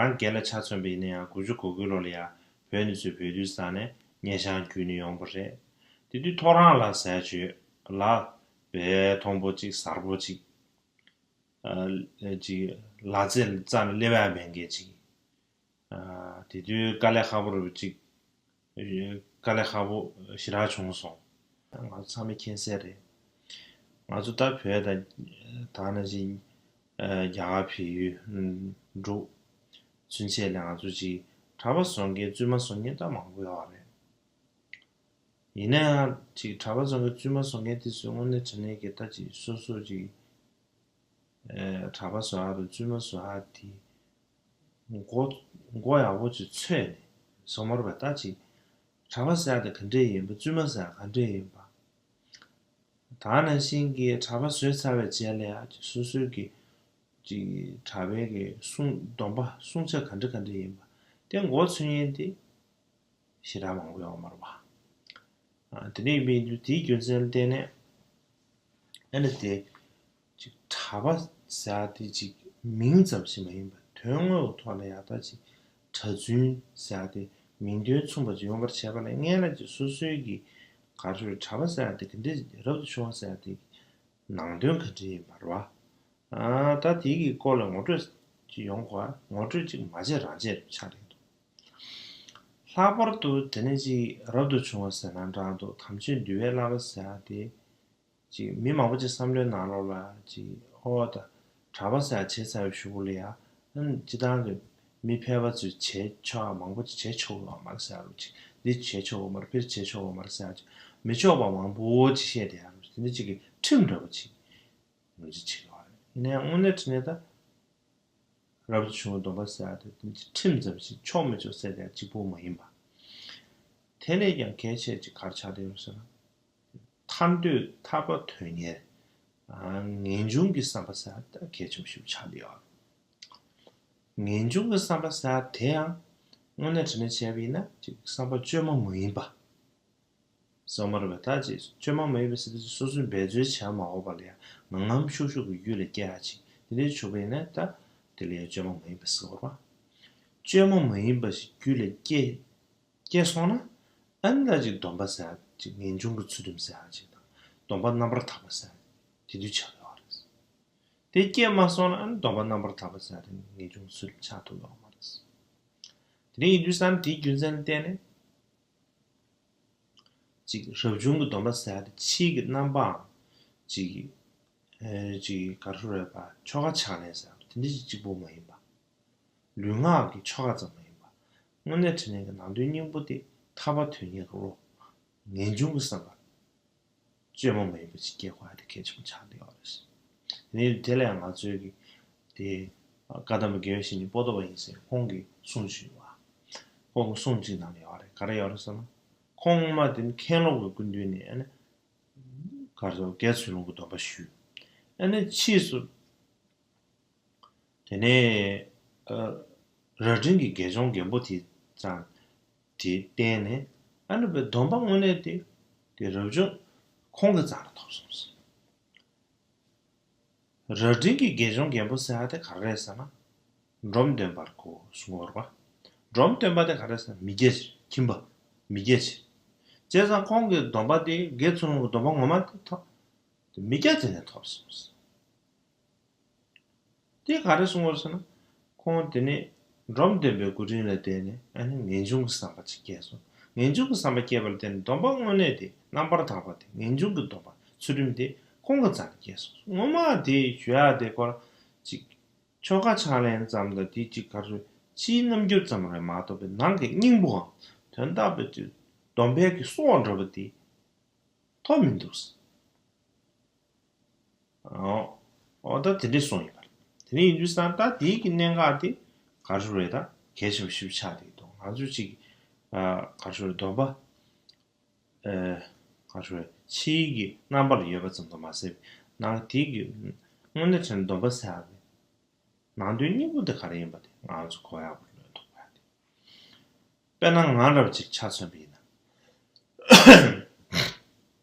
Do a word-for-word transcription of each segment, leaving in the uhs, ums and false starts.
རང་སྒེར་ལ་ཆ་མཚོན་པ་ཡིན་ན་ཡང་དགུ་བཅུ་གོ་དགུའི་ལོ་ལ་ཡང་བོད་ནས་ཚུར་བོད་དུས་ས་ནས་སྙེ་ཤང་བརྒྱུད་ནས་ཡོང་པ་རེད། དེ་དུས་ཐོ་རངས་ལ་ཟས་བཅུད་ལ་བས་མཐོན་པོ་གཅིག་གཟར་པོ་གཅིག་ཨ་ཅིག་ལ་རྩེ་རྩ་ནས་སླེབས་ཡ་མེད་མཁན་ཅིག་ཨ་དེ་དུས་དཀའ་ལས་ཁག་པོ་རུ་ཅིག་དཀའ་ལས་ཁག་པོ་ཞེ་དྲག་བྱུང་སོང་། ང་ཚོ་ཚང་མས་མཁྱེན་གསལ་རེད། ང་ཚོ་ད་བོད་དང་ད་ནང་བཞིན་རྒྱ་གར་བལ་ཡུལ་འབྲུག་ཚུན་ཆད་ལ་ང་ཚོ་ཅིག་གྲྭ་པ་བཟོ་མཁན་བཙུན་མ་བཟོ་མཁན་ད་མང་པོ་ཡོད་རེད། ཡིན་ན་ཡང་ཅིག་གྲྭ་པ་བཟོ་མཁན་བཙུན་མ་བཟོ་མཁན་དེ་ཚོའི་དངོས་གནས་དྲང་གནས་ཀྱི་ད་ཅིག་སོ་སོ་ཅིག་གྲྭ་པ་བཟོ་ཡག་དང་བཙུན་མ་བཟོ་ཡག་དེ་མགོ་མགོ་ཡག་པོ་ཅིག་ཚོས་ནས་བཟོ་མ་རེད་པ། ད་ཅིག་གྲྭ་པ་ཟེར་ཡག་དེ་ག་འདྲས་ཡིན་པ། བཙུན་མ་ཟེར་ཡག་ག་འདྲས་ཡིན་པ། ད་ནང་བཞིན་གྱི་གྲྭ་པ་བཟོས་ཚར་བའི་རྗེས་ལ་ཡང་སོ་སོའི་གི་ཅིག་གྲྭ་པའི་གི་སྲུང་སྡོམ་པ་སྲུང་བྱ་ག་འདྲ་ག་འདྲ་ཡིན་པ་དེ་མགོ་ཚོས་མཁན་དེ་ཞེ་དྲག་མང་པོ་ཡོད་མ་རེད་པ། ཨ་དེ་འདྲ་ཡིན་པ་ཡིན་དུས་དེའི་རྒྱུ་མཚན་ལ་བརྟེན་ནས་ཨ་ནི་དེ་ཅིག་གྲྭ་པ་ཟེར་ཡག་དེ་ཅིག་མིང་ཙམ་ཞིག་མ་ཡིན་པར་དོན་དངོས་ཀྱི་ཐོག་ལ་ཡག་ད་ཅིག་གྲྭ་བཙུན་ཟེར་ཡག་དེ་མིང་དོན་མཚུངས་པ་ཅིག་ཡོང་བར་བྱས་པ་ལ་སྔན་ལ་ཅིག་སོ་སོའི་གི་ག་རེ་ཞུ་གྲྭ་པ་ཟེར་ཡག་དེ་ག་འདྲས་རབ་ཏུ་བྱུང་བ་ཟེར་ཡག་དེ་ནང་དོན་ག་འདྲས་ཡིན་པ་རེད་པ། ཨ་ད་དེ་གི་སྐོར་ལ་ངོ་སྤྲོད་ཅིག་ཡོང་དགོས། ངོ་སྤྲོད་ཅིག་མ་བྱས་རང་བྱས་ཆགས་རེད་འདུག་ལྷག་པར་དུ་དེ་ནས་ཅིག་རབ་ཏུ་བྱུང་བ་ཟེར་ན་འདྲ་འདུག་དམ་ཆོས་འདུལ་བའི་བསླབ་པ་ཟེར་ཡག་དེ། ཅིག་མི་མང་པོ་ཅིག་བསམ་བློའི་ནང་ལོགས་ལ་ཅིག་ཨོ་ད་གྲྭ་པ་ཟེར་ཡག་བྱས་ཚར་བའི་གཞུག་གུ་ལ་ཡ་ཨ་ནི་སྤྱིར་བཏང་གི་མི་ཕལ་པ་ཚོས་བྱས་ཆོག་ཡག་མང་པོ་ཅིག་བྱས་ཆོག་གི་ཡོད་མ་རེད་ཟེར་ཡག་རུ་ཅིག་འདི་བྱས་ཆོག་གི་མ་རེད། ཕར་བྱས་ཆོག་གི་མ་རེད་ཟེར་ཡག་ཅིག་མི་ཆོག་པ་མང་པོ་ཅིག་བཤད་བསྡད་ཡག་རུ་དེ་འདྲ་ཅིག་གི་ཁྲིམས་འདྲ་པོ་ཅིག་ངོས་འཛིན་བྱེད་ཀྱི་ཡོད་རེད། ཡིན་ན་ཡང་དངོས་གནས་དྲང་གནས་ད། རབ་ཏུ་བྱུང་བའི་སྡོམ་པ་ཟེར་ཡག་དེ་ཁྲིམས་ཙམ་ཞིག་ཆོག་མི་ཆོག་ཟེར་ཡག་གཅིག་པོ་མ་ཡིན་པ། དེ་ལས་ཀྱང་གལ་ཆེ་ཅིག་ག་རེ་ཆགས་བསྡད་ཡོད་ཟེར་ན། ཐར་འདོད་ཐར་པ་དོན་གཉེར། ངེས་འབྱུང་གི་བསམ་པ་ཟེར་ཡག་ད་གལ་ཆེན་པོ་ཞིག་ཆགས་བསྡད་ཡོད་རེད། ངེས་འབྱུང་གི་བསམ་པ་ཟེར་ཡག་དེ་ཡང་དངོས་གནས་དྲང་གནས་བྱས་པ་ཡིན་ན་ཅིག་བསམ་པ་བཅོས་མ་མ་ཡིན་པ། སོ་མ་རེད་པ། ད་ཅིག་བཅོས་མ་མ་ཡིན་པ་ཟེར་དུས་སོ་སོས་འབད་རྩོལ་བྱས་མ་དགོས་པ་ལ་ཡང་ངང་ངམ་ཤུགས་ཤུགས་ཀྱིས་རྒྱུད་ལ་སྐྱེ་ཡག་ཅིག་དེ་འདྲའི་བྱུང་བ་ཡིན་ན་ད་དེ་ལ་ཡང་བཅོས་མ་མ་ཡིན་པ་ཟེར་དགོས་པ། བཅོས་མ་མ་ཡིན་པ་ཞིག་རྒྱུད་ལ་སྐྱེ་སྐྱེ་སོང་ན་ཨ་ནི་ད་ཅིག་སྡོམ་པ་ཟེར་ཡག་ཅིག་ངེས་འབྱུང་གི་ཚུལ་ཁྲིམས་ཟེར་ཡག་ཅིག་དང་སྡོམ་པ་རྣམ་པར་དག་པ་ཟེར་ཡག་དེ་དུས་ཆགས་ཡོད་རེད། དེ་སྐྱེས་མ་སོང་ན་ཨ་ནི་སྡོམ་པ་རྣམ་པར་དག་པ་ཟེར་ཡག་དེ་ངེས་འབྱུང་གི་ཚུལ་ཁྲིམས་ཆགས་ཐུབ་ཡོད་མ་རེད། དེ་འདྲ་ཡིན་དུས་ཙང་དེའི་རྒྱུ་མཚན་ལ་བརྟེན་ནས། ཅིག་རབ་བྱུང་གི་སྡོམ་པ་ཟེར་ཡག་དེ་ཕྱིའི་གི་རྣམ་པའམ་ཅིག་ཨེ་ཅིག་ག་རེ་ཟེར་དགོས་རེད་པ། ཆོ་ག་ཕྱག་ལེན་ཟེར་ཡག་དེ་འདྲ་ཅིག་གཅིག་པོ་མ་ཡིན་པ། ལུས་ངག་གི་ཆོ་ག་ཙམ་མ་ཡིན་པ། དངོས་གནས་དྲང་གནས་ཀྱི་ནང་དོན་སྙིང་པོ་དེ་ཐར་པ་དོན་གཉེར་གྱི་བློ། ངེས་འབྱུང་གི་བསམ་པ། བཅོས་མ་མ་ཡིན་པ་ཅིག་སྐྱེ་དགོས་ཡག་དེ་གལ་ཆེན་པོ་ཆགས་བསྡད་ཡོད་རེད། དེ་ནས་དེ་ལ་ཡང་ང་ཚོའི་གི་དེ་བཀའ་གདམས་པ་དགེ་བའི་བཤེས་གཉེན་པོ་ཏོ་བ་ཡེ་ཤེས་ཁོང་གི་གསུང་ཅིག་ཡོད་པ། ཁོང་གི་གསུང་ཅིག་ནང་ལ་ཡོད་རེད། ག་རེ་ཡོད་རེད་ཟེར་ན། ཁོང་མ་དེ་ནི་མཁན་སློབ་ཀྱི་སྐུ་མདུན་ནས་ཨ་ནི་ག་རེ་ཟེར་དགོས་རེད། དགེ་ཚུལ་སློང་གི་སྡོམ་པ་ཞུས། ཨ་ནི་ཕྱིས་སུ། དེ་ནས་ཨ་རྭ་སྒྲེང་གི་དགེ་སྦྱོང་རྒན་པོ་དེ་ཙང་དེ་བསྟེན་ནས་ཨ་ནི་བའི་སྡོམ་པ་དངོས་གནས་དེ་དེ་རབ་བྱུང་ཁོང་གི་རྩ་ལ་ཐོབ་སོང་ཟེར། རྭ་སྒྲེང་གི་དགེ་སྦྱོང་རྒན་པོ་ཟེར་ཡག་དེ་ག་རེ་རེད་ཟེར་ན། འབྲོམ་སྟོན་པར་གོ་གསུང་བར་བ། འབྲོམ་སྟོན་པ་དེ་ག་རེ་ཟེར་ན་མི་སྐྱ་ཅིག་ཁྱིམ་པ། མི་སྐྱ་ཅིག་བྱས་ཙང་ཁོང་གི་སྡོམ་པ་དེ་དགེ་ཚུལ་སློང་གི་སྡོམ་པ་ངོ་མ་དེ་ཐོབ། མི་སྐྱ་དེ་ནས་ཐོབ་སོང་ཟེར། དེ་ག་རེ་གསུང་བར་ཟེར་ན། ཁོང་དེ་ནས་འབྲོམ་སྟོན་པའི་སྐུ་དྲིན་ལ་བརྟེན་ནས་ཨ་ནི་ངེས་འབྱུང་གི་བསམ་པ་ཅིག་སྐྱེས་སོང་། ངེས་འབྱུང་གི་བསམ་པ་སྐྱེས་པ་ལ་བརྟེན་ནས་སྡོམ་པ་དངོས་གནས་དེ་རྣམ་པར་དག་པ་དེ་ངེས་འབྱུང་གི་སྡོམ་པ་ཚུལ་ཁྲིམས་དེ་ཁོང་གི་རྩ་ནས་སྐྱེས་སོང་། ངོ་མ་དེ་ཞུ་ཡག་དེ་སྐོར་ཅིག་ཆོ་ག་ཕྱག་ལེན་ཙམ་དང་དེ་ཅིག་ག་རེ་ཕྱིའི་རྣམ་འགྱུར་ཙམ་རེད་མ་གཏོགས་པའི་ནང་གི་སྙིང་པོའམ་དོན་དག་པའི་དེ་སྡོམ་པའི་གི་སྲོག་འདྲ་པོ་དེ་ཐོབ་མི་འདུག་ཟེར། ཨོ། ཨོ་ད་དེ་འདྲས་གསུངས་ཡོད་པ་རེད། དེ་ནས་ཡིན་དུས་ཙང་ད་དེའི་གི་གནད་འགག་དེ་ག་རེ་རེད། ད་གལ་ཆེན་པོ་ཞིག་ཆགས་བསྡད་འདུག་ང་ཚོས་ཅིག་ཨ་ག་རེ་རེད། སྡོམ་པ་ཨ་ག་རེ་རེད། ཕྱིའི་གི་རྣམ་པ་ལ་ཡོད་པ་ཙམ་དུ་མ་ཟད་ནང་དེའི་གི་དངོས་གནས་དྲན་སྡོམ་པ་ཟེར་ཡག་གི་ནང་དོན་སྙིང་པོ་དེ་ག་རེ་ཡིན་པ་དེ་ང་ཚོ་གོ་ཡག་པོ་ལོས་འདུག་པ་དེ། དཔེར་ན་ང་འདྲ་བ་ཅིག་ཆ་མཚོན་པ་ཡིན་ན།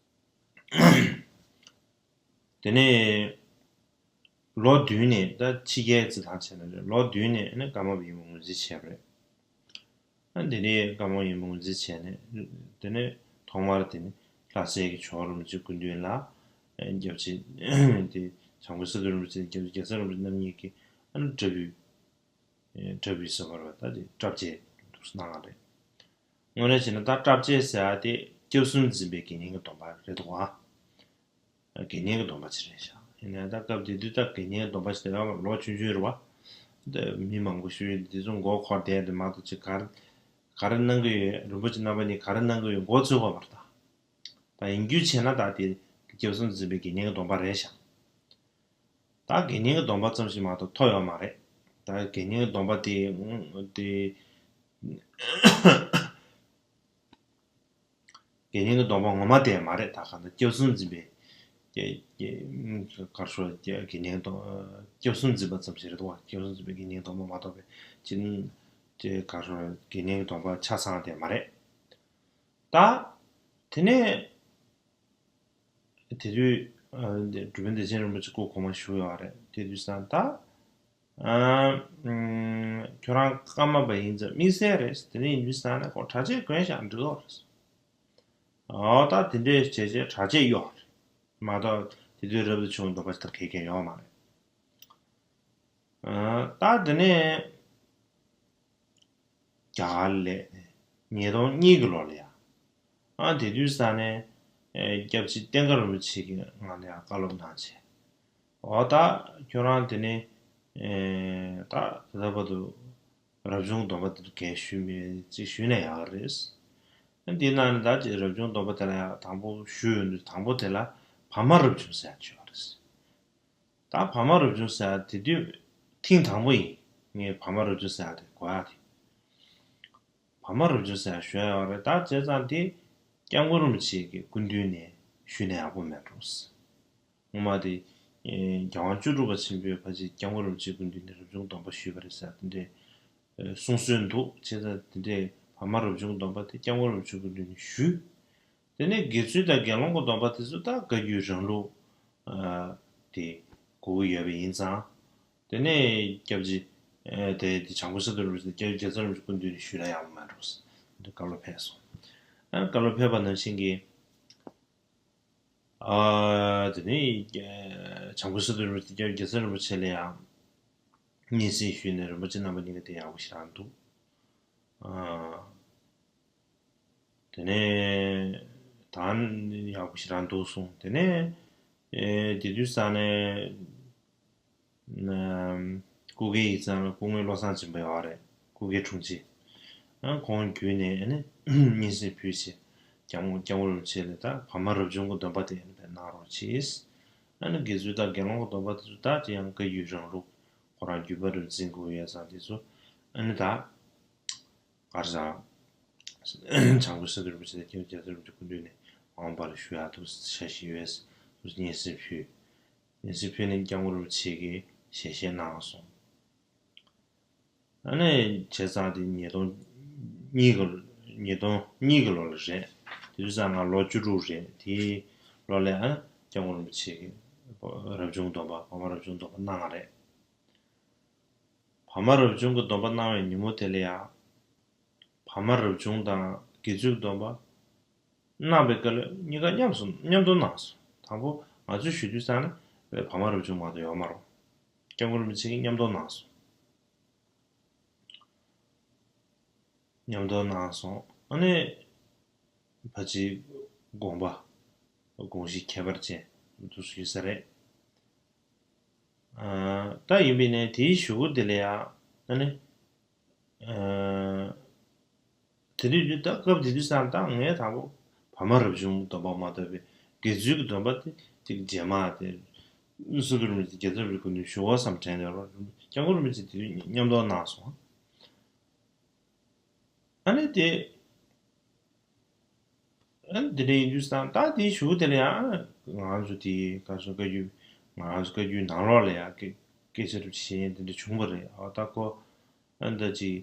དེ་ནས་ ལོ་བདུན་ནས་ད་ཕྱི་རྒྱལ་རྩི་ཐང་བྱས་ན་རེད། ལོ་བདུན་ནས་ཨ་ནི་ཀརྨ་པ་ཡིན་པ་ངོས་འཛིན་བྱས་པ་རེད། ཨ་འདི་ནས་ཀརྨ་པ་ཡིན་པ་ངོས་འཛིན་བྱས་ནས་དེ་ནས་ཐོག་མར་དེ་ནས་ལྷ་སའི་གི་ཇོ་བོ་རིན་པོ་ཆེ་སྐུ་མདུན་ལ་སྐྱབས་རྗེ་དེ་བྱང་ཁུལ་ས་འདུལ་རིན་པོ་ཆེ་སྐྱབས་རྗེ་རྒྱལ་ཚབ་རིན་པོ་ཆེ་རྣམ་གཉིས་ཀྱིས་ཨ་ནི་འདྲ་འབུལ། འདྲ་འབུལ་ཟེར་བ་རེད་པ། ད་དེ་སྐྲ་བཅད་འདུག་སེ་གནང་བ་རེད། དངོས་གནས་བྱས་ན་ད་སྐྲ་བཅད་ཟེར་ཡ་དེ་སྐྱབས་གསུམ་འཛིན་པའི་དགེ་བསྙེན་གྱི་སྡོམ་པ་རེད་འདུག་ག་དགེ་བསྙེན་གྱི་སྡོམ་པ་ཅིག་རེད་ཤག་ཡིན་ནའི་ད་སྐབས་དེ་དུས་ད་དགེ་བསྙེན་གྱི་སྡོམ་པ་ཞིག་ད་ཡོད་མ་རེད། ལོ་ཆུང་ཆུང་རེད་པ། ད་མི་མང་པོ་ཞིག་ཡོད་དེ་ཚོ་མགོ་འཁོར་བསྡད་དེ་མ་གཏོགས་ཅིག་ག་རེ་ག་རེ་གནང་གི་ཡོད། རིན་པོ་ཆེ་རྣམ་པ་གཉིས་ག་རེ་གནང་གི་ཡོད་མགོ་ཚོས་པ་མ་རེད་ད། ད་ཡིན་རྒྱུ་བྱས་ན་ད་དེ་སྐྱབས་གསུམ་འཛིན་པའི་དགེ་བསྙེན་གྱི་སྡོམ་པ་རེད་ཤག་ད་དགེ་བསྙེན་གྱི་སྡོམ་པ་ཙམ་ཞིག་མ་གཏོགས་ཐོབ་ཡོད་མ་རེད། ད་དགེ་བསྙེན་གྱི་སྡོམ་པ་དེ་དེ་དགེ་བསྙེན་གྱི་སྡོམ་པ་ངོ་མ་དེ་མ་རེད། ད་གང་ལྟར་སྐྱབས་གསུམ་འཛིན་པའི་སྐྱ- སྐྱ- གར་ཤོར་སྐྱ- དགེ་བསྙེན་གྱི་སྡོམ- སྐྱབས་གསུམ་འཛིན་པ་ཙམ་ཞིག་རེད་འདུག་བ། སྐྱབས་གསུམ་འཛིན་པའི་དགེ་བསྙེན་གྱི་སྡོམ་པ་མ་གཏོགས་པའི་ཅི་ཅི་གར་ཤོར་དགེ་བསྙེན་གྱི་སྡོམ་པ་ཆ་ཚང་དེ་མ་རེད། ད་དེ་ནས་དེ་དུས་ཨ་འདི་འབྲུག་པའི་བདེ་ཆེན་རིན་པོ་ཆེ་སྐུ་གོང་མ་བཞུགས་ཡོད་རེད། དེ་དུས་ཙང་ད་ཨ་ཨམ་ཁྱོད་རང་ཀརྨ་པ་ཡིན་ཙང་དམིགས་བསལ་རེད། དེ་ནས་ཡིན་དུས་ཙང་ནས་ཁོ་གྲྭ་ཆས་གོན་བཞག་འགྲིག་གི་རེད། ཨོ་ད་དེ་འདྲས་བྱས་བྱས་གྲྭ་ཆས་གཡོག་རེད་མ་གཏོགས་དེ་དུས་རབ་ཏུ་བྱུང་བའི་སྡོམ་པ་ཞིག་ད་གས་གས་ཡོད་མ་རེད། ཨ་ད་དེ་ནས་རྒྱ་གར་ལ་ཉིས་སྟོང་གཉིས་ཀྱི་ལོ་ལ་ཡ། ཨ་དེ་དུས་ས་ནས་ཨེ་སྐྱབས་རྗེ་བསྟན་དགའ་རིན་པོ་ཆེ་གིས་ང་ལ་ཡ་བཀའ་སློབ་གནང་བྱས། འོ་ད་ཁྱོད་རང་དེ་ནས་ཨེ་ད་ད་ལྟ་བར་དུ་རབ་བྱུང་སྡོམ་པ་དེ་གས་ཞུས་མེད་ཅིག་ཞུས་ན་ཡག་རེད། ཨ་འདི་ནང་ནས་ད་ཅིག་རབ་བྱུང་སྡོམ་པ་དེ་ལ་ཡ་དང་པོ་ཞུས་ཡོང་དུས་དང་པོ་དེ་ལ་བར་མ་རབ་བྱུང་ཟེར་ཡ་ཅིག་ཡོད་རེད། ད་བར་མ་རབ་བྱུང་ཟེར་ཡ་དེ་དུས་ཐེངས་དང་པོ་ཡིན། ངས་བར་མ་རབ་བྱུང་ཟེར་ཡ་དེ་གོ་ཡ་དེ། བར་མ་རབ་བྱུང་ཟེར་ཡ་ཞུ་ཡ་ཡོད་རེད། ད་བྱས་ཙང་དེ་སྐྱབས་མགོན་རིན་པོ་ཆེ་གི་སྐུ་མདུན་ནས་ཞུས་ན་ཡག་པོ་མེད་འགྲོ། སྔོན་མ་དེ་ཨེ་རྒྱལ་དབང་བཅུ་དྲུག་པ་ཆེན་པོས་ཕལ་ཆེར་སྐྱབས་མགོན་རིན་པོ་ཆེའི་སྐུ་མདུན་ནས་རབ་བྱུང་སྡོམ་པ་ཞུས་པ་རེད་ཟེར་དེ་འདྲའི་ཨེ་གསུང་སྲོལ་འདུག་བྱས་ཙང་དེ་འདྲའི་བར་མ་རབ་བྱུང་སྡོམ་པ་དེ་སྐྱབས་མགོན་རིན་པོ་ཆེའི་སྐུ་མདུན་ནས་ཞུས། དེ་ནས་དགེ་ཚུལ་དང་དགེ་སློང་གི་སྡོམ་པ་དེ་ཚོ་ད་བཀའ་བརྒྱུད་རང་ལུགས་ཨ་དེ་དགོས་ཀྱི་ཡོད་པ་ཡིན་ཙང་། དེ་ནས་སྐྱབས་རྗེ་ཨ་དེ་དེ་བྱང་ཁུལ་ས་འདུལ་རིན་པོ་ཆེ་དང་སྐྱབས་རྗེ་རྒྱལ་ཚབ་རིན་པོ་ཆེ་སྐུ་མདུན་ནས་ཞུས་ན་ཡག་པོ་མེད་འགྲོ་ཟེར་དེ་བཀའ་སློབ་ཕེབས་སོང་། ཨ་བཀའ་སློབ་ཕེབས་པ་ནང་བཞིན་གྱི་ཨ་དེ་ནས་ཨ་བྱང་ཁུལ་ས་འདུལ་རིན་པོ་ཆེ་དང་སྐྱབས་རྗེ་རྒྱལ་ཚབ་རིན་པོ་ཆེ་ལ་ཡང་སྙན་སེང་ཞུས་ནས་རིན་པོ་ཆེ་རྣམ་པ་གཉིས་ཀ་དེ་ཡག་པོ་ཞེ་དྲག་འདུག་ཨ། དེ་ནས་ད་ཡག་པོ་ཞེ་དྲག་འདུག་གསུངས། དེ་ནས་ཨེ་དེ་དུས་ས་ནས་ཨམ་སྐུ་སྒེར་ཡིག་ཚང་ལ་སྐུ་ངོ་བློ་བཟང་སྦྱིན་པ་ཡོད་རེད། སྐུ་སྒེར་དྲུང་ཆེ། ཨ་ཁོང་བརྒྱུད་ནས་ཨ་ནི་སྙན་སེང་ཕུལ་བྱས་སྐྱབས་མགོན་སྐྱབས་མགོན་རིན་པོ་ཆེ་ལ་ད་བར་མ་རབ་བྱུང་གི་སྡོམ་པ་དེ་ཨ་ནི་དཔེ་གནང་རོགས་གྱིས། ཨ་ནི་དགེ་ཚུལ་དང་དགེ་སློང་གི་སྡོམ་པ་དེ་ཚོ་ད་དེ་ཡང་བཀའ་བརྒྱུད་རང་ལུགས་ཁོ་རང་བརྒྱུད་པ་རུ་འཛིན་དགོས་ཡོད་ཙང་དེ་ཚོ་ཨ་ནི་ད། གར་སང་། བྱང་ཁུལ་ས་འདུལ་རིན་པོ་ཆེ་དང་སྐྱབས་རྗེ་རྒྱལ་ཚབ་རིན་པོ་ཆེ་སྐུ་མདུན་ནས་དབང་བར་ཞུ་ཡག་ཐུགས་བཞེད་ཞུས་ཡོད། ཐུགས་སྙན་སེང་ཕུལ། སྙན་སེང་ཕུལ་ནས་སྐྱབས་མགོན་རིན་པོ་ཆེ་གིས་ཞལ་བཞེས་གནང་སོང་། ཨ་ནི་བྱས་ཙང་དེ་ཉིས་སྟོང་གཉིས་ཀྱི་ཉིས་སྟོང་གཉིས་ཀྱི་ལོ་ལ་རེད། དེ་དུས་ཙང་ང་ལོ་བཅུ་དྲུག་རེད། དེའི་ལོ་ལ་ཨ་སྐྱབས་མགོན་རིན་པོ་ཆེ་གིས་རབ་བྱུང་སྡོམ་པ་བར་མ་རབ་བྱུང་སྡོམ་པ་གནང་བ་རེད། བར་མ་རབ་བྱུང་གི་སྡོམ་པ་གནང་བའི་ཉིན་མོ་དེ་ལ་ཡང་། བར་མ་རབ་བྱུང་དང་དགེ་ཚུལ་སྡོམ་པ་གནང་བའི་སྐབས་ལ་གཉིས་ཀ་མཉམ་སོང་མཉམ་དུ་གནང་སོང་། དང་པོ་ང་ཚོས་ཞུ་དུས་ཙང་ནས་བར་མ་རབ་བྱུང་མ་གཏོགས་ཡོད་མ་རེད། སྐྱབས་མགོན་རིན་པོ་ཆེ་གིས་མཉམ་དུ་གནང་སོང་། མཉམ་དུ་གནང་སོང་། ཨ་ནི་ཕལ་ཆེར་དགོངས་པ་དགོངས་གཞི་ཁྱད་པར་ཅན་འདུག་སེ་ཡོད་ས་རེད། ཨ་ད་ཡིན་པས་ན་དེའི་གཞུག་གུ་དེ་ལ་ཡང་ཨ་ནི་ཨ་དེ་དུས་དུས་ད་སྐབས་དེ་དུས་ཙང་ད་ངས་དང་པོ་བར་མ་རབ་བྱུང་སྡོམ་པ་མ་གཏོགས་པའི་དགེ་ཚུལ་གྱི་སྡོམ་པ་དེ་ཅིག་རྗེས་མ་དེ་སུ་གི་རུ་རྒྱལ་ཚབ་རིན་པོ་ཆེ་ཞུ་བ་བསམ་དྲན་ནས་རོ་སྐྱབས་མགོན་རིན་པོ་ཆེ་དེ་དུས་མཉམ་དུ་གནང་སོང་། ཨ་ནི་དེ། ཨ་ནི་དེ་འདྲ་ཡིན་དུས་ཙང་ད་དེའི་གཞུག་དེ་ལ་ཡང་ང་ཚོ་དེའི་ག་སོ་བཀའ་བརྒྱུད་ང་ཚོ་བཀའ་བརྒྱུད་ནང་ལོགས་ལ་ཡང་སྐད་སྐད་ཆ་རུ་བྱེད་ཡས་དེ་འདྲ་བྱུང་བ་རེད། ཨ་ད་ཁོ་ཨ་ནི་ད་ཅིག་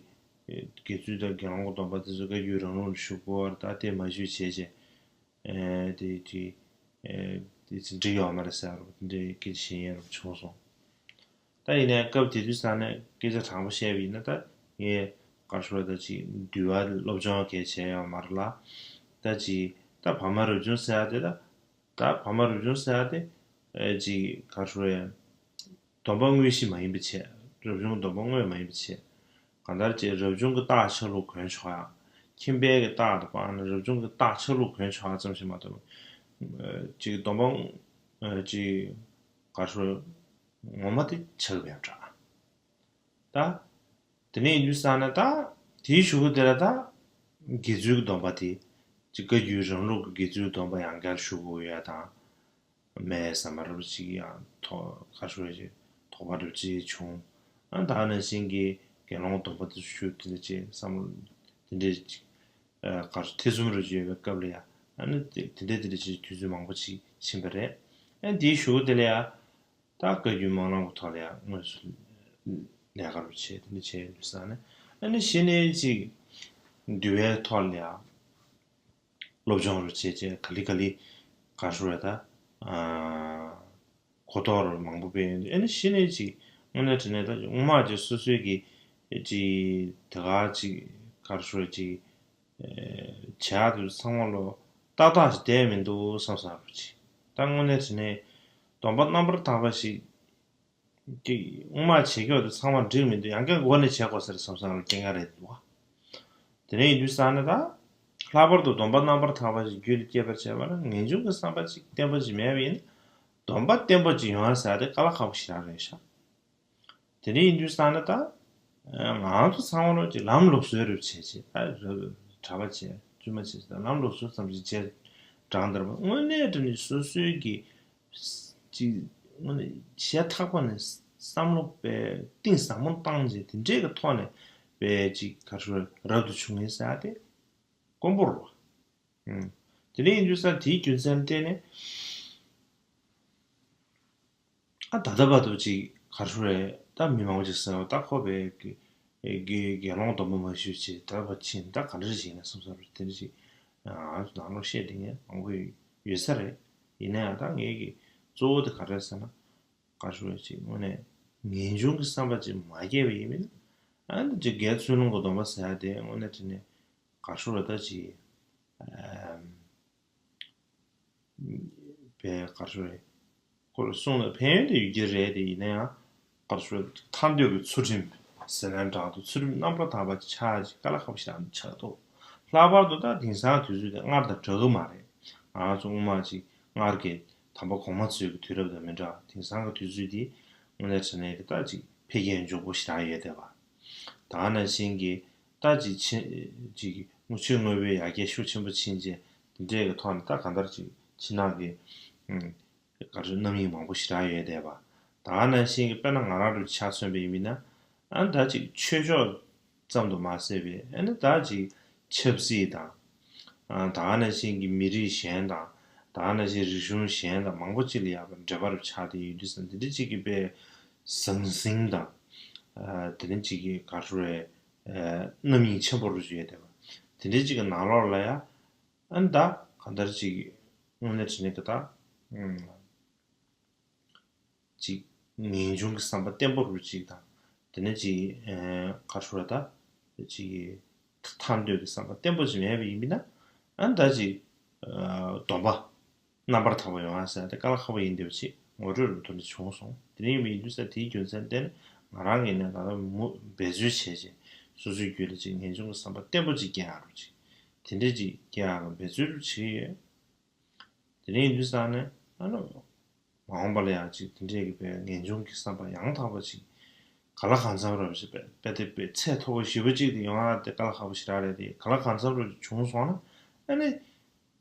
དགེ་ཚུལ་དང་དགེ་སློང་གི་སྡོམ་པ་དེ་ཚོ་བཀའ་བརྒྱུད་རང་ལུགས་ལ་ཞུགས་དགོས་པ་རེད། ད་དེ་མ་ཞུས་བྱས་བྱས་ཨ་དེ་ཅིག་ཨ་དེ་ཚོ་འགྲིག་ཡོད་མ་རེད་ཟེར་རུ་དེ་འདྲའི་སྐད་ཆ་བྱེད་ཡས་རུ་བྱུང་སོང་། ད་ཡིན་ནའི་སྐབས་དེ་དུས་ས་ནས་སྐད་ཆ་དྲང་པོ་བཤད་པ་ཡིན་ན། ད་ངས་ག་རེ་ཞུ་དགོས་རེད། ད་ཅིག་འདུལ་བ་སློབ་སྦྱོང་གང་བྱས་ཡོད་མ་རེད་ལ། ད་ཅིག་ད་བར་མ་རབ་བྱུང་ཟེར་ཡ་དེ། ད་ད་བར་མ་རབ་བྱུང་ཟེར་ཡ་དེ་ཨེ་ཅིག་ག་རེ་ཞུ་དགོས་རེད། སྡོམ་པ་དངོས་གཞི་མ་ཡིན་པ་བྱས། རབ་བྱུང་གི་སྡོམ་པ་དངོས་མ་ཡིན་པ་བྱས། གང་ལྟར་ཅིག་རབ་བྱུང་གི་རྟགས་ཆ་ལུགས་གོན་ཆོག་ཡ། ཁྱིམ་པའི་གི་རྟགས་དང་། པ་ན་རབ་བྱུང་གི་རྟགས་ཆ་ལུགས་གོན་ཆོག་ཡ་ཙམ་ཞིག་མ་གཏོགས། ཨེ་ཅིག་སྡོམ་པ་ཨེ་ཅིག་ག་རེ་ཞུ་དགོས་རེད། ངོ་མ་དེ་ཆགས་པའི་འདྲ། ད། དེ་ནས་ཡིན་དུས་ས་ན་ད། དེའི་གཞུག་གུ་དེ་ལ་ད། དགེ་ཚུལ་གྱི་སྡོམ་པ་དེ། ཅིག་བཀའ་བརྒྱུད་རང་ལུགས་ཀྱི་དགེ་ཚུལ་གྱི་སྡོམ་པ་ཡང་བསྐྱར་ཞུ་དགོས་ཡ་དང་། སྨྲས་བསམ་པ་རབ་ཅིག་ཡང་ཐོག་ག་རེ་ཞུ་དགོས་རེད། དོགས་པ་རབ་ཅིག་བྱུང་། ཨ་ད་ནང་བཞིན་གྱི་དགེ་སློང་སྡོམ་པ་དེ་ཞུ་དེ་འདྲ་ཅིག་བསམ་བློ་དེ་འདྲ་ཅིག་ཨ་ག་རེ་ཐེ་ཚོམ་རབ་ཅིག་ཡོད་པའི་སྐབས་ལ་ཡ། ཨ་ནི་དེ་དེ་འདྲ་དེ་འདྲ་ཅིག་དུས་ཚོད་མང་པོ་ཅིག་ཕྱིན་པ་རེད། ཨ་དེའི་གཞུག་གུ་དེ་ལ་ཡ། ད་བཀའ་བརྒྱུད་སྨོན་ལམ་གྱི་ཐོག་ལ་ཡང་དངོས་སུ་ལས་ཀ་རུ་བྱས། དེ་འདྲ་བྱས་ཡོང་དུས་ས་ནས། ཨ་ནི་གཞི་ནས་ཅིག་འདུལ་བའི་ཐོག་ལ་ཡང་སློབ་སྦྱོང་རུ་བྱས་བྱས། ག་ལེ་ག་ལེ་ག་རེ་ཞུ་དགོས་རེད། ད་ཨ་གོ་རྟོགས་རུ་མང་པོ་སྤེལ་ཡོང་དུས། ཨ་ནི་གཞི་ནས་ཅིག་དངོས་གནས་དྲང་གནས་ད་སྔོན་མ་ཅིག་སོ་སོའི་གི་ཅིག་དེ་ག་ཅིག་ག་རེ་ཞུ་དགོས་རེད། ཅིག་བྱ་དེ་ཚང་མ་ལོ་ཏག་ཏག་ཞིག་བསྡད་མི་འདུག་བསམ་བསམ་རུ་ཅིག་ད་དངོས་གནས་དྲང་གནས་སྡོམ་པ་རྣམ་པར་དག་པ་ཞིག་ཅིག་སྔོན་མ་བྱེད་ཀྱོག་དེ་ཚང་མ་འགྲིག་མི་འདུག་ཡང་བསྐྱར་འགོ་ནས་བྱེད་དགོས་ཟེར་བསམ་བསམ་རུ་སྐྱེ་ངེས་རེད་འདུག་དེ་ནས་ཡིན་དུས་ས་ནས་ད། ལྷག་པར་དུ་སྡོམ་པ་རྣམ་པར་དག་པ་ཞིག་རྒྱུད་ལ་སྐྱེས་པར་བྱེད་པ་ན། ངེས་འབྱུང་གི་བསམ་པ་ཅིག་བརྟན་པོ་ཅིག་མེད་པ་ཡིན་ན། སྡོམ་པ་བརྟན་པོ་ཅིག་ཡོང་ཡ་ཟེར་ཡ་དེ་དཀའ་ལས་ཁག་པོ་ཞེ་དྲག་རེད་ཤག་དེ་འདྲ་ཡིན་དུས་ཙང་ནས་ད། ང་ཚོ་ཚང་མ་ལོ་ཅིག་ལམ་ལུགས་སྲོལ་རུ་བྱས་བྱས། ད་ར་གྲྭ་པ་བྱས། བཙུན་མ་བྱས། ད་ལམ་ལུགས་སྲོལ་ཙམ་ཞིག་བྱས། དྲང་བདེན་པ་དངོས་གནས་དྲང་གནས་སོ་སོའི་གི་ཅིག་དངོས་གནས་ཞེ་ཐག་པ་ནས་བསམ་བློ་དཔེ་གཏིང་ཟབ་མོ་བཏང་བྱས། དེ་འདྲའི་གི་ཐོག་ནས་དཔེ་ཅིག་ག་རེ་ཞུ་དགོས་རེད། རབ་ཏུ་བྱུང་ངེས་ཟེར་ཡ་དེ་དཀོན་པོ་རེད་པ། ཨུམ། དེ་འདྲ་ཡིན་དུས་ཙང་དེའི་རྒྱུ་མཚན་བརྟེན་ནས། ཨ་ད་ལྟ་བར་དུ་ཅིག་ག་རེ་ཞུ་དགོས་རེད། ད་མི་མང་པོ་ཅིག་ཟེར་བ། ད་ཁོ་པའི་དགེ་དགེ་དགེ་སློང་སྡོམ་པ་མ་ཞུས་བྱས། ད་བར་ཕྱིན། ད་ག་འདྲ་ཞིག་ཡིན་ན་བསམ་བསམ་རེད། དེ་འདྲ་ཞིག་ང་ཚོ་ནང་ལོགས་བཤད་བསྡད་མཁན་མང་པོ་ཡོད་ས་རེད། ཡིན་ན་ཡང་ད་ངའི་གི་གཙོ་བོ་དེ་ག་རེ་རེད་ཟེར་ན། ག་རེ་ཞུ་དགོས་རེད། ཅིག་དངོས་གནས་ངེས་འབྱུང་གི་བསམ་པ་ཅིག་མ་སྐྱེས་པ་ཡིན་མིན། ཨ་ནི་ཅིག་དགེ་ཚུལ་སློང་གི་སྡོམ་པ་ཟེར་ཡ་དེ་དངོས་གནས་དྲང་གནས་ག་རེ་ཞུ་དགོས་རེད། ད་ཅིག་ཨམ། པའི་ག་རེ་ཞུ་དགོས་རེད། ཁོ་ལ་གསུངས་ན་ཕན་ཡོན་དེ་ཡོད་ཀྱི་རེད། དེ་ཡིན་ན་ཡང་ག་རེ་ཞུ་དགོས་རེད། ཐར་འདོད་ཀྱི་ཚུལ་ཁྲིམས་ཟེར་ན་འདྲ་འདུག་ཚུལ་ཁྲིམས་རྣམ་པར་དག་པ་ཆགས་ཅིག་དཀའ་ལས་ཁག་པོ་ཞིག་ཆགས་འདུག་ལྷག་པར་དུ་ད་དེང་སང་དུས་ཚོད་དེ་སྔར་དང་འདྲ་གི་མ་རེད། ང་ཚོ་སྔོན་མ་ཅིག་སྔར་གྱི་དམ་པ་གོང་མ་ཚོའི་གི་དུས་རབས་དང་མི་འདྲ། དེང་སང་གི་དུས་ཚོད་འདི་དངོས་གནས་དྲང་གནས་ཀྱི་ད་ཅིག་འཕེལ་རྒྱས་མགྱོགས་པོ་ཞེ་དྲག་ཡོད་བསྡད་པ། ད་ག་ནང་བཞིན་གྱི་ད་ཅིག་ཆེ་ཅིག་མངོན་ཆོས་དངོས་པོའི་ཡར་རྒྱས་ཤུགས་ཆེན་པོ་ཕྱིན་རྗེས། དེ་འདྲའི་གི་ཐོག་ནས་ད་གང་ལྟར་ཅིག་ཕྱི་ནང་གི་ཨུམ་ག་རེ་རྣམ་གཡེང་མང་པོ་ཞེ་དྲག་ཡོད་བསྡད་པ། ད་ག་ནང་བཞིན་གྱི་དཔེར་ན་ང་རང་ཚོ་ཆ་མཚོན་པ་ཡིན་མིན་ན། ཨ་ད་ཅིག་ཆོས་ཕྱོགས་ཙམ་དུ་མ་ཟད་པའི། ཨ་ནི་ད་ཅིག་ཆབ་སྲིད་དང་། ཨ་ད་ག་ནང་བཞིན་གྱི་མི་རིགས་གཞན་དང་། ད་ག་ནང་བཞིན་རིག་གཞུང་གཞན་དང་མང་པོ་ཅིག་ལ་ཡང་འབྲེལ་བ་རུ་ཆགས་བསྡད་ཡོད་དུས་ཙང་། འདི་འདྲ་ཅིག་གི་དཔེ་ཟང་ཟིང་དང་། ཨ་དེ་འདྲ་ཅིག་གི་ག་རེ་ཞུ་དགོས་རེད། ཨ་རྣམ་གཡེང་ཆེན་པོ་རུ་ཡོད་བསྡད་པ། དེ་འདྲ་ཅིག་གི་ནང་ལོགས་ལ་ཡང་། ཨ་ནི་ད་གང་ལྟར་ཅིག་དངོས་གནས་དྲང་གནས་ཀྱི་ད། ཨུམ། ཅིག་ངེས་འབྱུང་གི་བསམ་པ་བརྟན་པོ་རུ་ཅིག་དང་། དེ་ནས་ཅིག་ཨ་ག་རེ་ཞུ་དགོས་རེད། ད་ཅིག་ཐར་འདོད་ཀྱི་བསམ་པ་བརྟན་པོ་ཅིག་མེད་པ་ཡིན་མིན་ན། ཨ་ནི་ད་ཅིག་ཨ་སྡོམ་པ་རྣམ་པར་དག་པ་ཡོང་བ་ཟེར་ཡ་དེ་དཀའ་ལས་ཁག་པོ་ཡིན་བསྡད་པ་ཅིག་ངོ་སྤྲོད་རུ་དོན་དུ་བྱུང་སོང་། དེ་འདྲ་ཡིན་པ་ཡིན་དུས་ཙང་དེའི་རྒྱུ་མཚན་བརྟེན་ནས་ང་རང་གིས་ནས་ད་ལྟ་མུ་འབད་རྩོལ་བྱས་བྱས། སོ་སོའི་རྒྱུད་ལ་ཅིག་ངེས་འབྱུང་གི་བསམ་པ་བརྟན་པོ་ཅིག་སྐྱེ་ཡག་རུ་ཅིག་དེ་འདྲ་ཅིག་སྐྱེ་ཡག་རུ་འབད་རྩོལ་རུ་བྱེད་ཀྱི་ཡོད། དེ་འདྲ་ཡིན་དུས་ཙང་ནས་ཨ་ནི། མ་འོངས་པ་ལ་ཡང་ཅིག་དེ་འདྲའི་གི་དཔེ་ངེས་འབྱུང་གི་བསམ་པ་ཡང་དག་པ་ཅིག་གང་ལ་གང་འཚམ་རབ་ཅིག་དཔེ་དཔེ་དེ་དཔེ་ཚད་མཐོ་པོ་ཞེ་པོ་ཅིག་དེ་ཡོང་ཡ་དེ་དཀའ་ལས་ཁག་པོ་ཞེ་དྲག་རེད་དེ། གང་ལ་གང་འཚམ་རབ་ཅིག་བྱུང་སོང་ན། ཨ་ནི་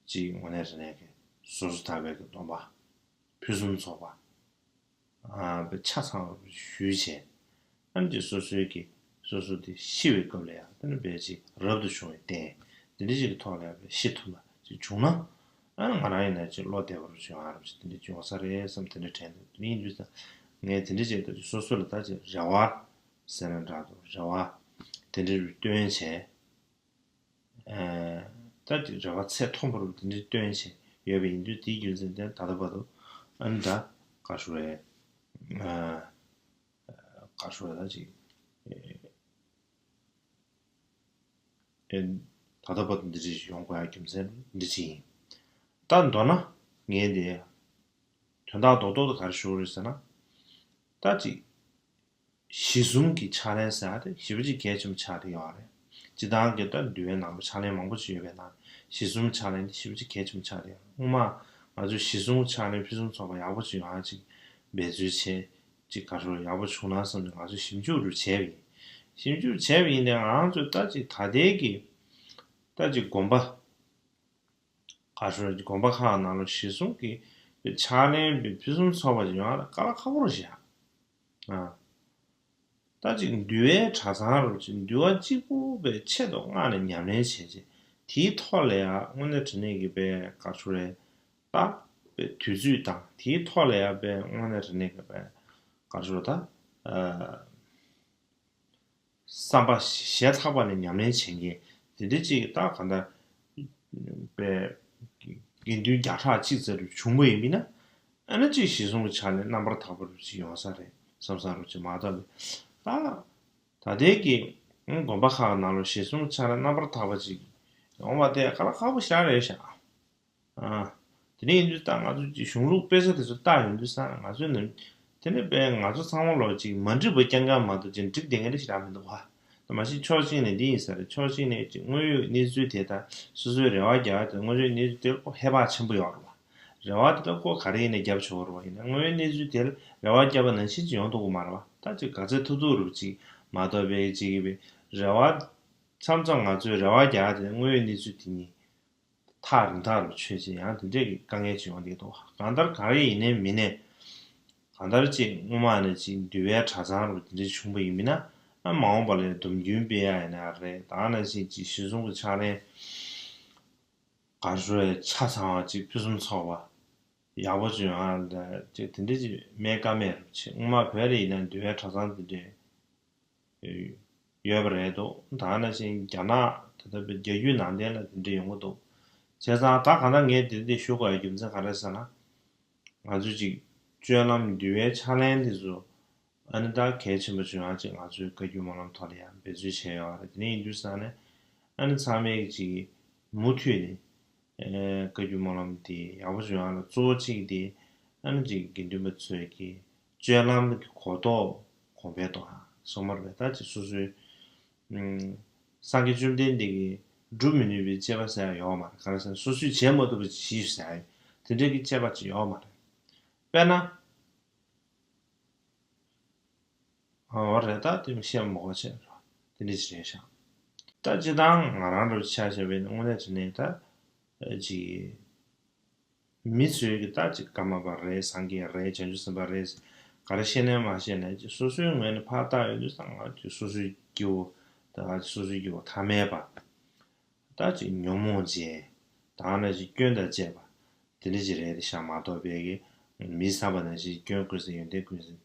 ཅིག་དངོས་གནས་དྲང་གནས་ཀྱི་སོ་སོ་ཐར་པའི་གི་སྡོམ་པ་ཕུན་སུམ་ཚོགས་པ། ཨ་དཔེ་ཆ་ཚང་རབ་ཞུས་བྱས། ཨ་ནི་ཅིག་སོ་སོའི་གི་སོ་སོ་དེ་ཤི་བའི་སྐབས་ལ་ཡང་དེ་ནི་དཔེ་ཅིག་རབ་ཏུ་བྱུང་བའི་རྟེན་དེ་འདྲ་ཅིག་གི་ཐོག་ལ་ཡང་དཔེ་ཤི་ཐུབ་པ་ཅིག་བྱུང་ན། ཨ་ནི་ང་རང་ཡིན་ན་ཅིག་བློ་བདེ་བ་རུ་བྱུང་བ་རབ་ཅིག་དེ་འདྲ་ཅིག་ཡོང་ས་རེད་བསམ། དེ་འདྲ་དྲན་འདུག་དེ་ཡིན་དུས་ཙང་ངས་དེ་འདྲ་ཅིག་ད་ཅིག་སོ་སོ་ལ་ད་ཅིག་རེ་བ་ཟེར་ན་འདྲ་འདུག་རེ་བ་དེ་འདྲ་རུ་བཏོན་བྱས། ཨ་ད་ཅིག་རེ་བ་ཚད་མཐོན་པོ་རུ་དེ་འདྲ་བཏོན་བྱས་ཡོད་པ་ཡིན་དུས། དེའི་རྒྱུ་མཚན་དེ་ད་ལྟ་བར་དུ་ཨ་ནི་ད་ག་རེ་ཞུ་དགོས་རེད། ཨ་ ག་རེ་ཞུ་དགོས་རེད། ད་ཅིག་ཨེ། ཨེ། ད་ལྟ་བར་དུ་འདི་འདྲ་ཞིག་ཡོང་དགོས་ཡ་རྒྱུ་མཚན་འདི་འདྲ་ཞིག་ཡིན། ད་མདོར་ན་ངས་འདི་དོན་དག་རྡོག་རྡོག་ཏུ་ག་རེ་ཞུ་དགོས་རེད་ཟེར་ན། ད་ཅིག་གཞི་གསུམ་གྱི་ཕྱག་ལེན་ཟེར་ཡ་དེ་ཞེ་པོ་ཅིག་གལ་ཆེན་པོ་ཆགས་བསྡད་ཡོད་རེད། སྤྱིར་བཏང་གི་ད་འདུལ་བའི་ནང་ལ་ཕྱག་ལེན་མང་པོ་ཅིག་ཡོད་པའི་ནང་གཞི་གསུམ་ཕྱག་ལེན་དེ་ཞེ་པོ་ཅིག་གལ་ཆེན་པོ་ཆགས་བསྡད་ཡོད། སྔོན་མ་ང་ཚོས་གཞི་གསུམ་ཕྱག་ལེན་ཕུན་སུམ་ཚོགས་པ་ཡག་པོ་ཅིག་ཡོང་ཡ་ཅིག་འབད་རྩོལ་བྱས་ཅིག་ག་རེ་ཡག་པོ་བྱུང་ན་བསམ་ནས་ང་ཚོས་ཞིབ་འཇུག་རུ་བྱས་པ་ཡིན། ཞིབ་འཇུག་བྱས་པ་ཡིན་ནའི་ང་རང་ཚོས་ད་ཅིག་ད་ལྟའི་གི་ད་ཅིག་དགོན་པ། ག་རེ་ཞུ་དགོས་རེད། དགོན་པ་ཁག་ནང་ལ་གཞི་གསུམ་གྱི་ཕྱག་ལེན་པའི་ཕུན་སུམ་ཚོགས་པ་ཅིག་ཡོང་ཡ་ལ་དཀའ་ལས་ཁག་པོ་རེད་ཤག་ཨ། ད་ཅིག་འདུལ་བའི་གྲྭ་ཚང་རུ་ཅིག་འདུལ་བ་གཅིག་པུ་བའི་ཆེད་དུ་མངགས་ནས་ཉམས་ལེན་བྱས་རྗེས་དེའི་ཐོག་ལ་ཡང་དངོས་གནས་དྲང་གནས་ཀྱི་པའི་ག་རེ་ཞུ་རེད། ད་པའི་དུས་ཚོད་དང་དེའི་ཐོག་ལ་ཡང་པའི་དངོས་གནས་དྲང་གནས་ཀྱི་པའི་ག་རེ་ཞུ་རེད་ད། བསམ་པ་ཞེ་ཐག་པ་ནས་ཉམས་ལེན་བྱེད་མཁན་དེ་འདྲ་ཅིག་ད་ག་འདྲ་པའི་དགེ་འདུན་བརྒྱ་ཕྲག་གཅིག་ཙམ་རུ་བྱུང་བ་ཡིན་མིན་ན། ཨ་ནི་ཅིག་གཞི་གསུམ་གྱི་ཕྱག་ལེན་རྣམ་པར་དག་པ་རུ་ཅིག་ཡོང་ས་རེད་བསམ་ས་རུ་ཅིག་མ་གཏོགས་ད། ད་ལྟའི་གི་དགོན་པ་ཁག་ནང་ལ་གཞི་གསུམ་གྱི་ཕྱག་ལེན་རྣམ་པར་དག་པ་ཅིག་ཡོང་བ་དེ་དཀའ་ལས་ཁག་པོ་ཞེ་དྲག་རེད་ཤག་ཨ། དེ་ནས་ཡིན་དུས་ད་ང་ཚོ་ཅིག་གཞུང་ལུགས་དཔེ་ཆ་དེ་ཚོ་བལྟ་ཡོང་དུས་ཙང་ང་ཚོའི་ནང་དེ་ནས་པས་ང་ཚོ་ཚང་མ་ལོ་ཅིག་མ་འགྲིག་པ་རྐྱང་རྐྱང་མ་གཏོགས་ཅིག་འགྲིག་བསྡད་མཁན་རེ་ཞིག་རག་མི་འདུག་བ། ད་མ་གཞི་ཕྱོགས་གཅིག་ནས་འདི་ཡིན་ས་རེད། ཕྱོགས་གཅིག་ནས་ཅིག་དངོས་ཡོད་གནས་ཚུལ་དེ་དང་སོ་སོའི་རེ་བ་རྒྱག་ཡ་དེ་དངོས་ཡོད་གནས་ཚུལ་དེ་ཁོ་ཧེ་བག་ཆེན་པོ་ཡོད་རེད་བ། རེ་བ་དེ་ད་ཁོ་ག་རེ་ཡིན་ནས་རྒྱབ་ཆོག་རེད་བ། ཡིན་ན་དངོས་ཡོད་གནས་ཚུལ་དེར་རེ་བ་བརྒྱབ་པ་ནང་བཞིན་ཅིག་ཡོང་ཐུབ་ཀྱི་མ་རེད་བ། ད་ཅིག་ག་ཚོད་ཐུབ་ཐུབ་རུ་ཅིག་མ་གཏོགས་པའི་ཅིག་རེ་བ་མཚམས་མཚམས་ང་ཚོའི་རེ་བ་རྒྱག་ཡ་དེ་དངོས་ཡོད་གནས་ཚུལ་དེ་ཉིད། ཐག་རིང་ཐག་རུ་ཆོད་ཅིང་ཡང་དེ་འདྲས་ཀྱི་དཀའ་ངལ་ཅིག་ཡོང་བསྡད་འདུག་གང་ལྟར་ག་རེ་ཡིན་ནའི་མིན་ནའི། གང་ལྟར་ཅིག་སྔོན་མ་ནས་ཅིག་འདུལ་བའི་གྲྭ་ཚང་རུ་དེ་འདྲས་བྱུང་བ་ཡིན་མིན་ན། ཨ་མ་འོངས་པ་ལ་སྡོམ་རྒྱུན་སྤེལ་ཡ་ཡིན་ན་རེད། ད་ནང་བཞིན་ཅིག་གཞི་བཟུང་གི་ཕྱག་ལེན་ག་རེ་ཞུ་ཆ་ཚང་བ་ཅིག་ཕུན་སུམ་ཚོགས་པ་ཡག་པོ་ཅིག་ཡོང་ཡ་ཅིག་དེ་འདྲས་ཅིག་མེད་ཀ་མེད་རུ་ཆེ། སྔོན་མ་བོད་ལ་ཡིན་ན་འདུལ་བའི་གྲྭ་ཚང་དེ་འདྲས། ཡོད་པ་རེད་འདུག་ད་ནང་བཞིན་རྒྱ་ནག་ད་ལྟ་བའི་རྒྱ་བརྒྱུད་ནང་བསྟན་ལ་དེ་འདྲ་ཡོང་གི་འདུག་བྱས་ཙང་ད་གང་ལྟར་ངས་དེ་འདྲ་ཞུ་དགོས་ཡ་རྒྱུ་མཚན་ག་རེ་ཟེར་ན། ང་ཚོས་ཅིག་སྤྱོད་ལམ་འདུལ་བའི་ཕྱག་ལེན་དེ་ཚོ་ཨ་ནི་ད་གལ་ཆེན་པོ་བྱུང་ཡ་ཅིག་ང་ཚོས་བཀའ་བརྒྱུད་སྨོན་ལམ་ཐོག་ལ་ཡང་འབད་རྩོལ་བྱས་ཡོད་རེད། དེ་འདྲ་ཡིན་དུས་ཙང་ནས་ཨ་ནི་ཚང་མས་ཅིག་མུ་མཐུད་ནས་བཀའ་བརྒྱུད་སྨོན་ལམ་དེ་ཡག་པོ་བྱུང་ཡ་ལ་གཙོ་བོ་གཅིག་དེ་ཨ་ནི་ཅིག་དགེ་འདུན་པ་ཚོས་ཀྱི་སྤྱོད་ལམ་གྱི་གོ་རྟོགས་གོང་འཕེལ་གཏོང་ཡ་སོང་མ་རེད་པས། ད་ཅིག་སོ་སོའི་སངས་རྒྱས་བཅོམ་ལྡན་འདས་ཀྱིས་སྒྲུབ་མི་ནུས་པའི་སྤྱད་པ་ཟེར་ཡ་ཡོད་མ་རེད། ག་རེ་ཟེར་ན་སོ་སོས་བྱེད་མ་ཐུབ་པ་ཅིག་བྱེད་ཟེར་ཡ་དེ་འདྲའི་གི་སྤྱད་པ་ཅིག་ཡོད་མ་རེད། དཔེར་ན། འོ་རེད། ད་དེ་མི་བཤད་མ་དགོས་བྱས་རོ། དེ་འདྲ་ཞིག་རེད་ཤག་ད་སྤྱིར་བཏང་ང་རང་རུ་ཆ་བཞག་པ་ཡིན་ན་དངོས་གནས་དྲང་གནས་ད་ཅིག་མི་ཚོས་ཀྱི་ད་ཅིག་ཀརྨ་པ་རེད། སངས་རྒྱས་རེད། བྱང་ཆུབ་སེམས་དཔའ་རེད། ག་རེ་བཤད་ནའི་མ་བཤད་ནའི་ཅིག་སོ་སོའི་ངོས་ནས་ཕར་བལྟ་ཡོང་དུས་ཙང་ང་ཅིག་སོ་སོའི་སྐྱེ་བོ་ད་ཅིག་སོ་སོའི་སྐྱེ་བོ་ཐ་མལ་པ་ད་ཅིག་ཉོན་མོངས་ཅན་ད་ནང་བཞིན་སྐྱོན་དང་བཅས་པ་དེ་འདྲ་ཅིག་རེད་དེ་ཤག་མ་གཏོགས་པའི་གི་མི་བསམ་པ་ནང་བཞིན་སྐྱོན་ཀུན་ཟད་ཡོན་ཏན་ཀུན་ཟད།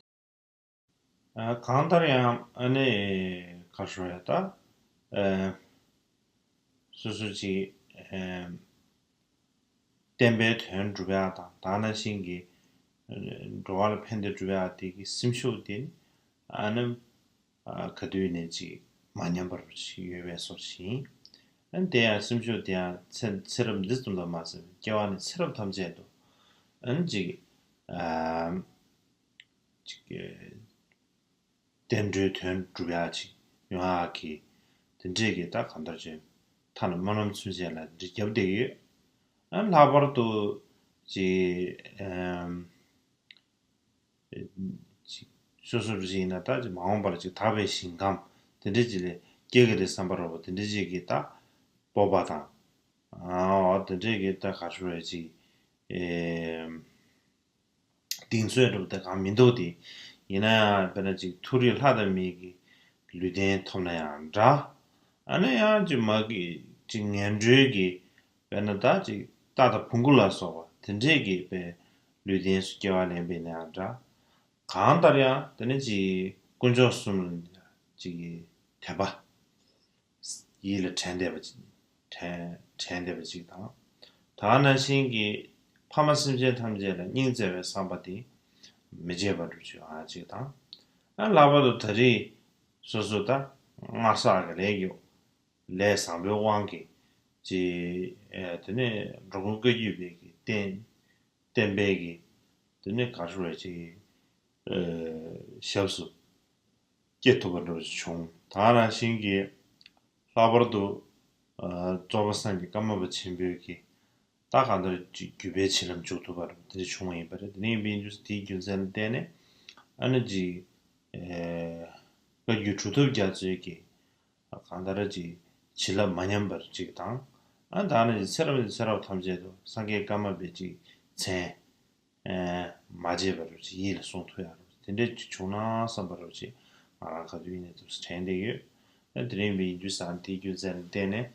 ཨ། གང་ལྟར་ཡང་ཨ་ནི་ག་རེ་ཞུ་ཡ་ད། ཨ། སོ་སོ་ཅིག་ཨ། བསྟན་པའི་དོན་སྒྲུབ་ཡ་དང་ད་ནང་བཞིན་གྱི་ཨ། འགྲོ་བ་ལ་ཕན་བདེ་སྒྲུབ་ཡ་དེ་གི་སེམས་ཤུགས་དེ་ནི་ཨ་ནི་ཨ། ག་དུས་ནས་ཅིག་མ་ཉམས་པར་ཅིག་ཡོད་པའི་བཟོ་ཞིག་ཡིན། ཨ་ནི་དེ་ཡང་སེམས་ཤུགས་དེ་ཡང་ཚེ་ཚེ་རབས་འདི་ཙམ་དུ་མ་ཟད་སྐྱེ་བ་ནས་ཚེ་རབས་ཐམས་ཅད་དུ་ཨ་ནི་ཅིག་ཨ། ཅིག་བསྟན་འགྲོའི་དོན་སྒྲུབ་ཡག་ཅིག་ཡོང་ཡག་གི་དེ་འདྲས་ཀྱི་ད་གང་ལྟར་ཅིག་ཐ་ན་སྨོན་ལམ་ཚུན་ཆད་ལ་འདི་རྒྱབ་བསྡད་ཡོད། ཨ་ལྷག་པར་དུ་ཅིག་ཨམ་ཅིག་སོ་སོ་རུ་ཅིག་ཡིན་ན་ད་ཅིག་མ་འོངས་པར་ཅིག་དག་པའི་ཞིང་ཁམས་དེ་འདྲས་ཅིག་ལ་སྐྱེ་གི་རེད་བསམ་པ་རོ་པོ་དེ་འདྲས་ཅིག་གི་ད་སྤོབས་པ་དང་། ཨ་འོ་དེ་འདྲས་ཀྱི་ད་ག་ཞུ་རེད་ཅིག་ཨེ། གདེང་ཚོད་འགྲོ་དེ་གང་མི་འདུག་དེ། ཡིན་ན་ཡང་དཔེར་ན་ཅིག་མཐོ་རིས་ལྷ་དང་མི་གི་ལུས་རྟེན་ཐོབ་ན་ཡང་འདྲ། ཨ་ནི་ཡང་ཅིག་མ་གི་ཅིག་ངན་འགྲོའི་གི་དཔེར་ན་ད་ཅིག་རྟ་དང་བོང་གུ་ལ་སོགས་པ་དེ་འདྲས་ཀྱི་དཔེ་ལུས་རྟེན་སུ་སྐྱེ་བ་ལེན་པ་ཡིན་ན་ཡང་འདྲ། གང་ལྟར་ཡང་དེ་ནི་ཅིག་དཀོན་མཆོག་གསུམ་ལ་ཅིག་གི་དད་པ། ཡིད་ལ་དྲན་བསྡད་པ་ཅིག་དྲན་དྲན་བསྡད་པ་ཅིག་དང་། ད་ག་ནང་བཞིན་གྱི་ཕ་མ་སེམས་ཅན་ཐམས་ཅད་ལ་སྙིང་བརྩེ་བའི་བསམ་པ་དེ་མི་བརྗེད་པར་སྒྲུབ་ཅིག་ཨ་ཅིག་དང་། ཨ་ལྷག་པར་དུ་ད་རེས་སོ་སོ་ད་སྔར་བསགས་ཀྱི་ལས་ཀྱི་ལས་བཟང་པོའི་དབང་གིས་ཅིག་ཨེ་དེ་ནས་འགྲོ་མགོན་བཀའ་བརྒྱུད་པའི་གི་བསྟན་བསྟན་པའི་གི་དེ་ནས་ག་རེ་ཟེར་ཅིག་ཨེ་ཞབས་སུ་སྐྱེ་ཐུབ་པ་འདྲ་བོ་ཅིག་བྱུང་། ད་ག་ནང་བཞིན་གྱི་ལྷག་པར་དུ་ཨ་རྫོགས་པ་སངས་རྒྱས་ཀརྨ་པ་ཆེན་པོའི་གི་ད་གང་ལྟར་ཅིག་བརྒྱུད་པའི་བྱིན་རླབས་འཇུག་ཐུབ་པ་དེ་འདྲ་བྱུང་བ་ཡིན་པ་རེད། དེ་འདྲ་ཡིན་པའི་དུས་སུ་དེའི་རྒྱུ་མཚན་ལ་བརྟེན་ནས་ཨ་ནི་ཅིག་ཨེ་བཀའ་བརྒྱུད་གྲུབ་ཐོབ་རྒྱ་མཚོའི་གི་གང་ལྟར་ཅིག་བྱིན་རླབས་མ་ཉམས་པར་ཅིག་དང་། ཨ་ད་ནི་ཚེ་རབས་ནས་ཚེ་རབས་ཐམས་ཅད་དུ་སངས་རྒྱས་ཀརྨ་པའི་ཅིག་མཚན་ཨེ་མ་བརྗེད་པ་རུ་ཅིག་ཡིད་ལ་བཟུང་ཐུབ་ཡ་རུ་དེ་འདྲ་ཅིག་བྱུང་ན་བསམ་པ་རུ་ཅིག་ང་རང་ག་དུས་ཡིན་ནའི་དུས་སུ་དྲན་བསྡད་ཡོད། ཨ་དེ་རིང་བའི་ཡིན་དུས་སང་དེའི་རྒྱུ་མཚན་ལ་བརྟེན་ནས་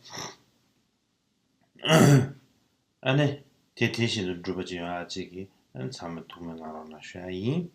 ཨ་ནི་དེ་དེ་བཞིན་དུ་འགྲུབ་པ་ཅིག་ཡོང་ཡ་ཅིག་གི་ཨ་ནི་ཚང་མ་ཐུགས་སྨོན་གནང་རོགས་གནང་ཞུ་ཡ་ཡིན།